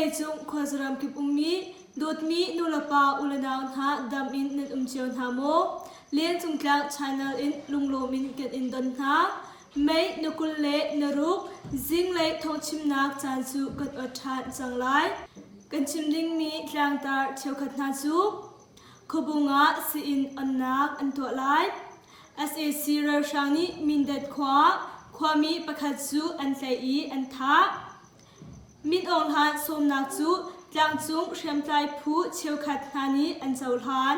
Vawleicung khuazaram kip ummi dawtmi nulepa ulenau hna dam in nan um cio hna maw? Lencung Tlang Channel in lunglawm in kan in don hna. May na 20 le na ruk zinglei thawngchimnak caan cu kan ot ṭhan cang lai. Kan chim dingmi tlangtar cheukhat hna cu Khuabung ah sii-inn onnak an tuah lai. Sac ralhrang nih Mindat khua khuami pakhat cu an tlaih i an thah. Min Aung Hlaing sawmnak cu tlangcung hriamtlai phu cheukhat hna nih an cohlan.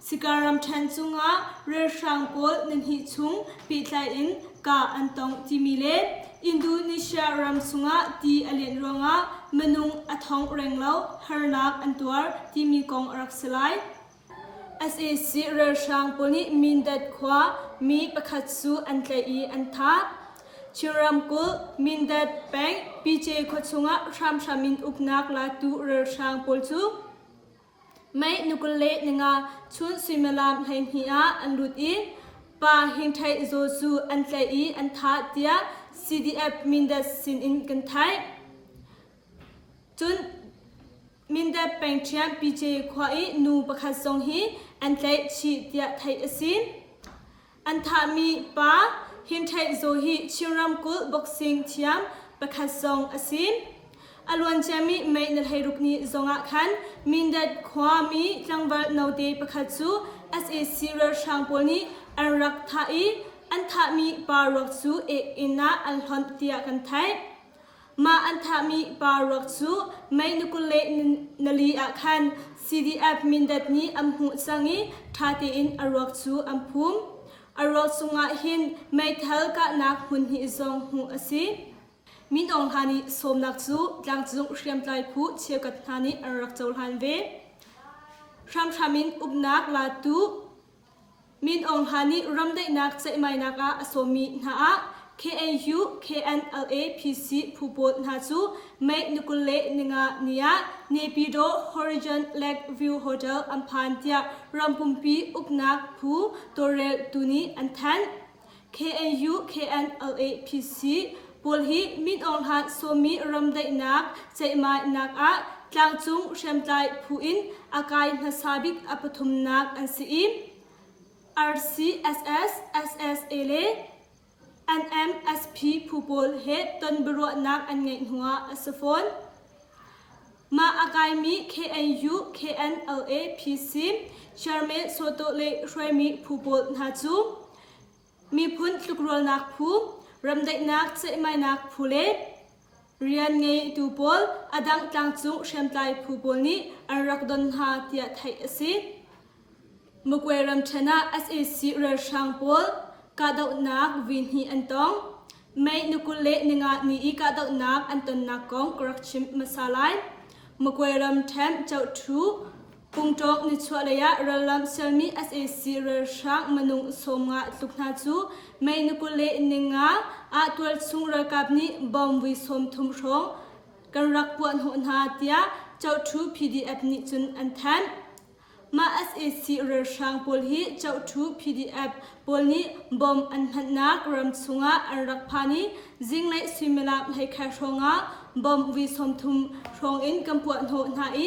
Sikar ramṭhen cungah ralhrang pawl nihnih chung pehtlai in kah an tong timi le Indonesia ram chungah ti a lianh ruangah minung a thong renglo harnak an tuar timi kong a rak si lai. Sac ralhrang pawl nih Mindat khua mi pakhat cu an tlaih i an thah. Chin ramkulh Mindat peng PJ khua chungah hramhram in uknak latu ralhrang pawl cu May ni 25 chun suimilam 12 ah an lut i Pa Hing Ṭhaih Zaw cu an tlaih i an thah tiah CDF Mindat sin in kan theih. Cun Mindat pengṭhiam PJ khua i nu pakhat zong hi an tlaih chih tiah theih a si. An thahmi pa Hin Ṭhaih Zaw hi Chin ramkulh boxing thiam pakhat zong a si. A luanciami May ni 16 ni zongah khan Mindat khuami tlangval note pakhat cu sac ralhrang pawl nih an rak thah i an thahmi pa ruak cu ek-inn ah an hlonh tiah kan theih. Mah an thahmi pa ruak cu May ni 24 ah khan CDF Mindat nih an hmuh cang i ṭha tein a ruak cu an phum. A ruak cungah hin meithal kahnak hmun hnih zong hmuh a si. Min Aung Hlaing nih sawmnak cu tlangcung hriamtlai phu cheukhat hna nih an rak cohlan ve. Hramhram in uknak latu Min Aung Hlaing nih ramdaihnak ceihmainak ah a sawmmi hna ah KNU, KNLA, PC phu pawl hna cu May ni 25 ni ah Naypyidaw Horizon Lake View Hotel an phan tiah ram pumpi uknak phu tawlreltu nih an thanh. KNU, KNLA, PC pawl hi Min Aung Hlaing sawmmi ramdaihnak ceihmainak ah tlangcung hriamtlai phu in a kai hmasa bik a pathumnak an si i RCSS, SSA le NMSP phu pawl he ton biaruahnak an ngeih hnuah a si fawn. Mah a kaimi KNU, KNLA, PC, Chairman Soto le hruaimi phu pawl hna cu miphun tlukrualnak phu, ramdaihnak ceihmainak phu le rian ngeitu pawl a dang tlangcung hriamtlai phu pawl nih an rak don hna tiah theih a si. Magway ramṭhen ah sac ralhrang pawl kahdohnak vui hnih an tong. May ni 25 ni i kahdohnak an tonnak kong ka rak chim hmasa lai. Magway ramṭhen Cohṭhu Pungṭawk nichuahlei ah rallam sialmi sac ralhrang minung 50 tluk hna cu May ni 25 ah tualchung ralkap nih bomb vui 30 hrawng kan rak puahhnawh hna tiah Cohṭhu PDF nih cun an thanh. Mah sac ralhrang pawl hi Cohṭhu PDF pawl nih bomb an hmanhnak ram chungah an rak phan i zinglei suimilam 12 hrawngah bomb vui 30 hrawng in kan puahhnawh hna i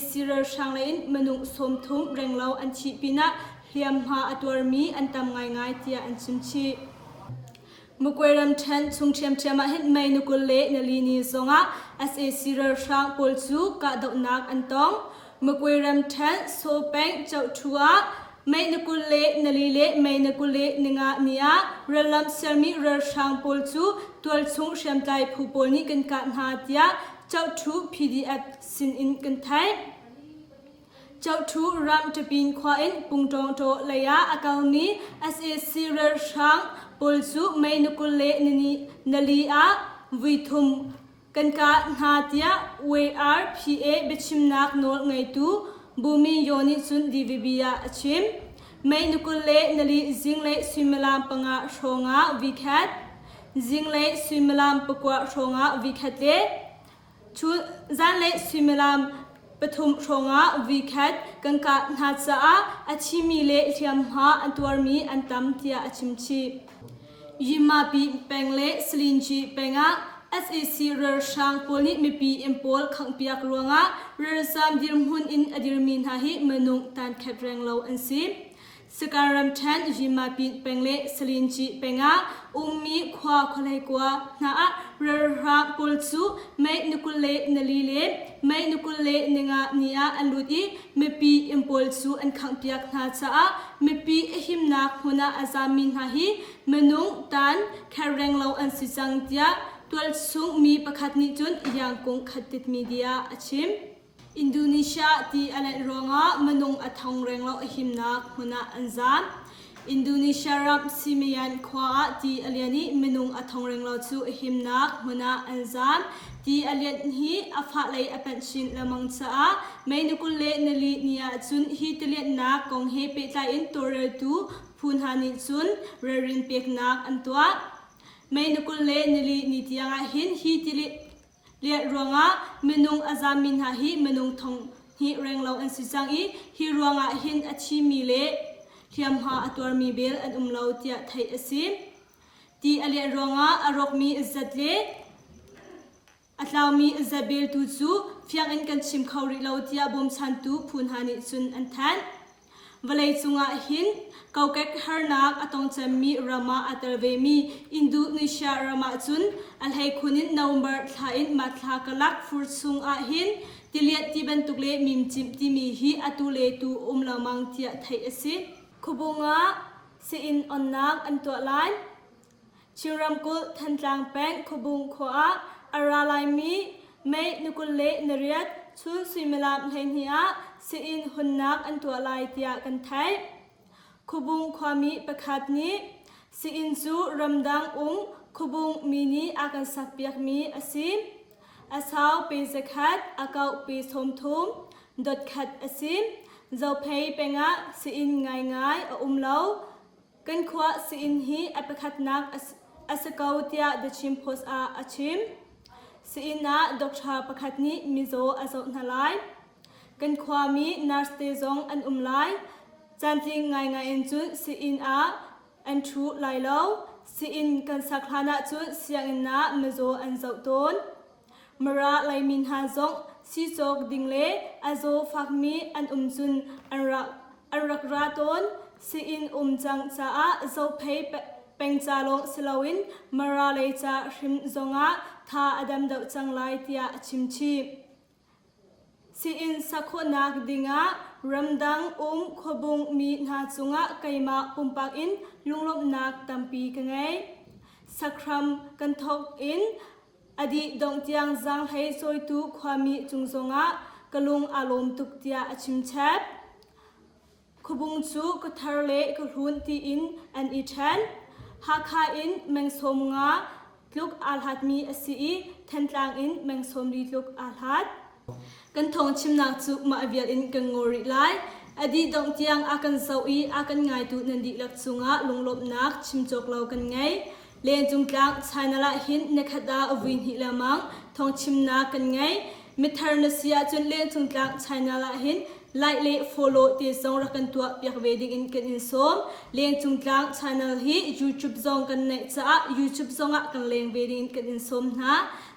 sac ralhrang lei in minung 30 renglo an thih pinah hliamhma a tuarmi an tam ngaingai tiah an chim chih. Magway ramṭhen chung ṭhiamṭhiam ah hin May ni 24 ni zongah sac ralhrang pawl cu kahdohnak an tong. Magway ramṭhen Saw peng Cohṭhu ah May ni 24 le May ni 25 ni ah rallam sialmi ralhrang pawl cu tualchung hriamtlai phu pawl nih kan kah hna tiah Cohṭhu PDF sin in kan theih. Cohṭhu ram Ṭapin khua in Pungṭawngṭaw lei ah a kalmi sac ralhrang pawl cu May ni 24 ah voithum kan kah hna tiah YRPA biachimnak nawl ngeitu Bumi Yaw nih cun DVB ah a chim. May ni 24 zinglei suimilam panga hrawngah vikhat, zinglei suimilam pakua hrawngah vikhat le Chun zanlei suimilam pathum hrawngah voikhat kan kah hna caah a thimi le hliamhma an tuarmi an tam tiah a chim chih. Yimmapi peng le Salinci peng ah Sac ralhrang pawl nih mipi inn pawl khanghpiak ruangah ralzaam dirhmun in a dirmi hna hi minung tankhat renglo an si. Sagaing ramṭhen Yimapin peng le Salinci peng ah ummi khua khuahleikua hna ah ralhrang pawl cu May ni 24 le May ni 25 ni ah an lut i mipi inn pawl cu an khanghpiak hna caah mipi a himnak hmun ah a zaammi hna hi minung tan kher renglo an si cang tiah tualchung mi pakhat nih cun Yangkung Khatit Media a chim. Indonesia ti a lenh ruangah minung a thong renglo a himnak hmun ah an zaam. Indonesia ram Simeyan khua ah ti a lian i minung a thong renglo cu a himnak hmun ah an zaam. Ti a lianh hi a fah lei a panh chin lengmang caah May ni 24 ni ah cun hi tilianhnak kong he pehtlai in tawlreltu phu hna nih cun ralrin peknak an tuah. May ni 24 ni tiang ah hin hi tilianh Lianh ruangah minung a zaammi hna hi minung thong hnih renglo an si cang i hi ruangah hin a thimi le hliamhma a tuarmi bel an um lo tiah theih a si. Ti a lianh ruangah a rawkmi zat le a tlaumi zat bel tu cu fiang in kan chim kho rih lo tiah bawmchantu phu hna nih cun an thanh. Vawleicung ah hin kokek harnak a tong cemmi ram ah aa tel vemi Indonesia ram ah cun a hleikhun in November thla in mah thla karlak fur chung ah hin tilianh ti bantuk le mimcimh timi hi atu le tu um lengmang tiah theih a si. Khuabung ah sii-inn onnak an tuah lai. Chin ramkulh Thantlang peng Khuabung khua ah a ra laimi May ni 28 chun suimilam 12 ah sii-inn hunnak an tuah lai tiah kan theih. Khuabung khuami pakhat nih sii-inn cu ramdang um Khuabung mi nih a kan sakpiakmi a si. A sau pe zakhat, a kauh pe 30, dot khat a si. Zophei peng ah sii-inn ngaingai a um lo. Kan khua sii-inn hi a pakhatnak a si ko tiah The Chin Post ah a chim. Sii-inn ah doctor pakhat nih mizaw a zoh hna lai. Kan khuami nurse te zong an um lai. Caantling ngaingai in cun sii-inn ah an ṭhu lai lo. Sii-inn kan sak hlan ahcun sianginn ah mizaw an zoh tawn. Mara Laimi hna zong sii cawk ding le a zaw fakmi an um cun an rak, an rak ra tawn. Sii-inn um cang caah Zophei peng ca lawng si loin Mara lei ca hrim zongah tha a dam deuh cang lai tiah a chim chih. Sii-inn sakhawhnak dingah ramdang um khuabung mi hna cungah keimah pumpak in lunglawmhnak tampi ka ngei. Sakhram kan thawk in A dih dongh tiang zaanghlei cawitu khuami cung zongah ka lung aa lawm tuk tiah a chim chap. Khuabung cu khuathar le khuahlun tiin an i ṭhen. Hakha in meng 50 tluk aa hlatmi a si i Thantlang in meng 40 tluk aa hlat. Kan thawng chimnak cu mah vial in kan ngol rih lai. A dih dongh tiang a kan zoh i a kan ngaitu nan dihlak cungah lunglawmhnak chim cawk lo kan ngei. Lengcung tlang China ah hin nikhat ah vui hnih lengmang thawngchimnak kan ngei. Mithar na si ahcun lengcung tlang China ah hin like le follow te zong rak kan tuah piak ve ding in kan in sawm. Lengcung tlang channel hi YouTube zong kan neih caah YouTube zong ah kan leng ve ding in kan in sawm hna.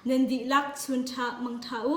Nan dihlak chun ṭha mang ṭha u.